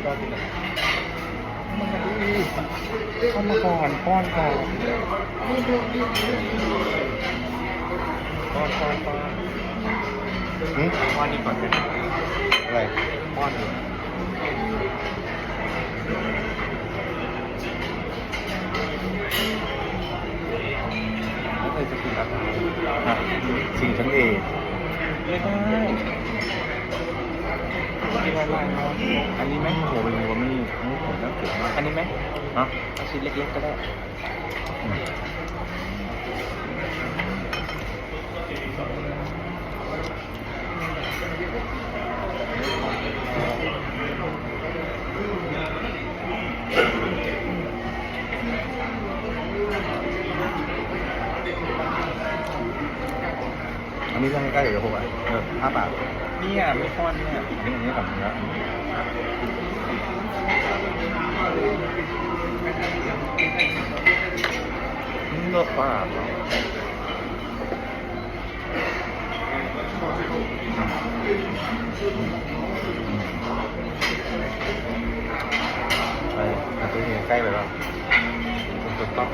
ເຂົ້າມາກ່ອນ ປ້ອນກ່ອນ ປ້ອນ ປ້ອນ ປ້ອນ ຫື? ປ້ອນນີ້ກ່ອນກໍໄດ້. ອະໄລ? ປ້ອນນີ້. ແລ້ວໃຜຈະກິນລະທານ? ຮະ? ຊິງທັງເອ ໄມ່ໄດ້. ອັນນີ້ໄໝ? ໂອ້ໂຫ ເປັນຫົວມັນນີ້ ອັນນີ້ແມ່ນຫົວເນາະ. ອັນນີ້ໄໝ? ຮະ? ເອົາຊິ້ນເລັກໆກໍໄດ້. ອືມ. ອັນນີ້ເລື່ອງໃກ້ໆ ເດີ ພວກ ເອີ ຫ້າບາດ. ເນ່ຍ ມີຄວັນເນ່ຍ ອັນນີ້ ອັນນີ້ກັບເນື້ອ ເນື້ອປາເນາະ. ໄປ ເອົາຕົວນີ້ໃກ້ໄປເນາະ ຕົວຕ້ອງ.